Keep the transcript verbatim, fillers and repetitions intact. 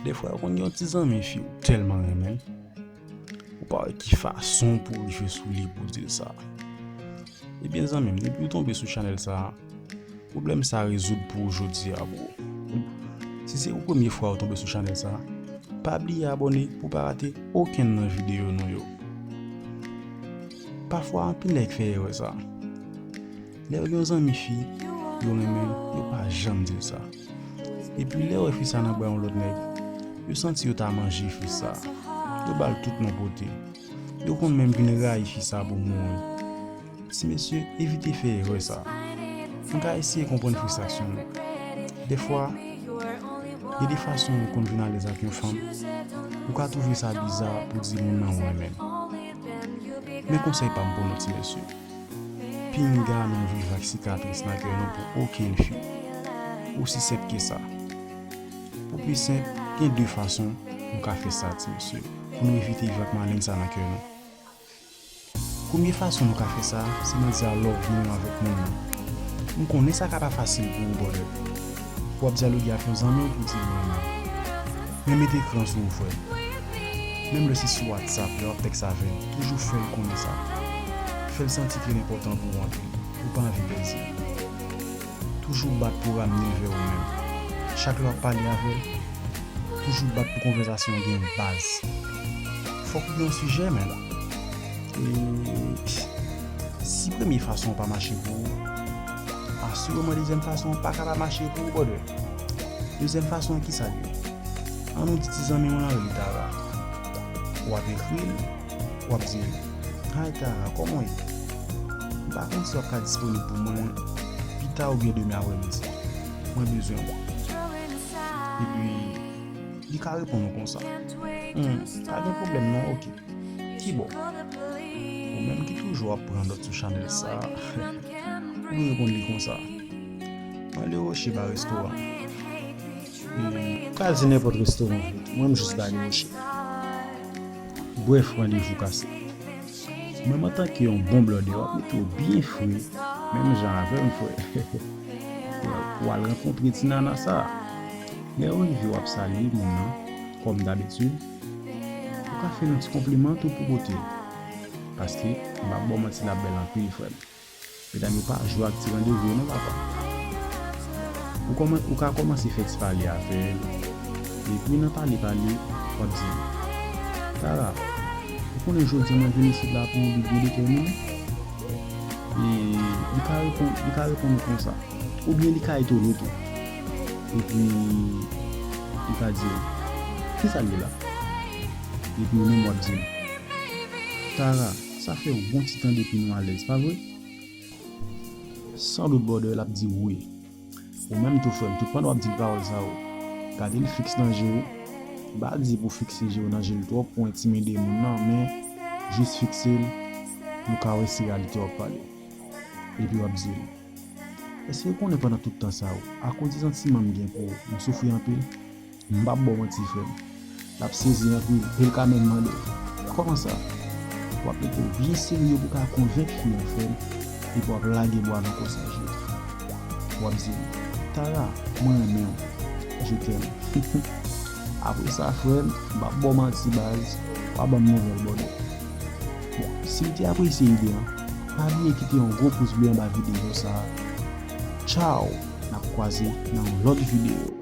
Dèfwa, ou konn gen yon ti zanmi fi ou tèlman renmen l, ou pa wè ki fason pou w rive sou li pou w di l sa. Ebyen, zanmi m, depi w tonbe sou chanèl sa a, pwoblèm sa a rezoud pou ou jodi a, bro. Si se ou premye fwa ou tonbe sou chanèl sa a, pa bliye abòne pou w pa rate okenn nan videyo nou yo. Pafwa, anpil nèg fè erè sa. Lè yo gen yon zanmi fi, yo renmen l, yo pa janm di l sa. Epi lè yo wè fi sa nan bra yon lòt nèg, yo santi yo ta manje fi sa. Yo ba l tout non pote. Yo konn menm vin rayi fi sa pou mouri. Ti mesye, evite fè erè sa. M ka eseye konprann fristrasyon nou. Dèfwa, gen de fason ou konn vin alèz ak yon fanm, ou ka twouve sa biza pou di moun nan ou renmen l. Men konsèy pa m pou nou, ti mesye. Pinga nou viv ak sikatris nan kè nou pou okenn fi. Osi senp ke sa. Pou pi senp, gen de fason nou ka fè sa, ti mesye, pou nou evite viv ak maleng sa nan kè nou. Premye fason nou ka fè sa, se nan dyalòg nou avèk moun nan. M konnen sa ka pa fasil pou ou, brother. W ap dyaloge ak yon zanmi w pou di l ou renmen l. Men mete ekran sou ou, frè. Menm lè se sou WhatsApp, lè w ap tèks avè l, toujou fè l konnen sa. Fè l santi ke l enpòtan pou ou anpil. Ou pa anvi pèdi l. Toujou bat pou ramne l vè ou menm. Chak lè w ap pale avè l, toujou bat pou konvèsasyon an gen yon baz. Fòk ou gen yon sijè, men. E, si premye fason an pa mache pou ou, asireman dezyèm fason an pa ka pa mache pou ou, brother. Dezyèm fason an, kisa l ye? Ann nou di ti zanmi w lan rele Tara. W ap ekri l, w ap di l, "Hi Tara, kòman w ye? M pa konn si w ap ka disponib pou mwen pita oubyen demen aprèmidi. Mwen bezwen w." Epi, li ka reponn ou konsa, "Hmm, pa gen pwoblèm non, oke. Kibò?" Ou menm ki toujou ap pran nòt sou chanèl sa, ou reponn li konsa, "Mwen Le Rocher ba restoran." Hmm, ou ka di nenpòt restoran, mwen m jis ba Le Rocher. Brèf, randevou kase. Ou menm antanke yon bon blòdè, w ap mete w byen fre, menm jan avè m, frè. Pou w al rankontre ti nana sa a. Lè w rive, w ap salye moun nan, kòm dabitid. Ou ka fè l yon ti konpliman tou pou kote l. Paske, m p ap ba w manti, l ap bèl anpil, frè m. Medam yo pa jwe ak ti randevou yo non, papa. Ou kòman, ou ka kòmanse fè ti pale avè l. Epi nan pale pale, w ap di, "Tara, ou konnen jodi a mwen vin isit la pou yon bi byen detèmine?" E li ka reponn, li ka reponn ou konsa. Oubyen li ka etone tou. Epi li ka di ou, "Kisa l ye la?" Epi ou menm w ap di l, "Tara, sa fè yon bon ti tan depi nou alèz, pa vre?" San dout, brother, l ap di wi. Ou menm tou, frè m, tout pandan w ap di l pawòl sa yo, gade l fiks nan je w. M pa di pou w fikse je w nan je l twòp pou w entimide moun nan, men jis fikse l, nou ka wè si reyalite w ap pale. Epi w ap di l, "Èske w konnen pandan tout tan sa yo, akoz de santiman m gen pou ou, m soufri anpil?" M p ap ba w manti, frè m. L ap sezi anpil, e l ka menm mande w, "Kòman sa?" W ap mete w byen serye pou w ka konvenk fi an, frè m, epi w ap lage bwa nan kòsaj li. W ap di l, "Tara, mwen renmen w. Je t'aime." Apre sa, frè m, m p ap ba w manti, baz, w a ban m nouvèl, brother. Bon, si w te apresye ide an, pa bliye kite yon gwo pous ble anba videyo sa a. Tchaw! N ap kwaze nan yon lòt videyo.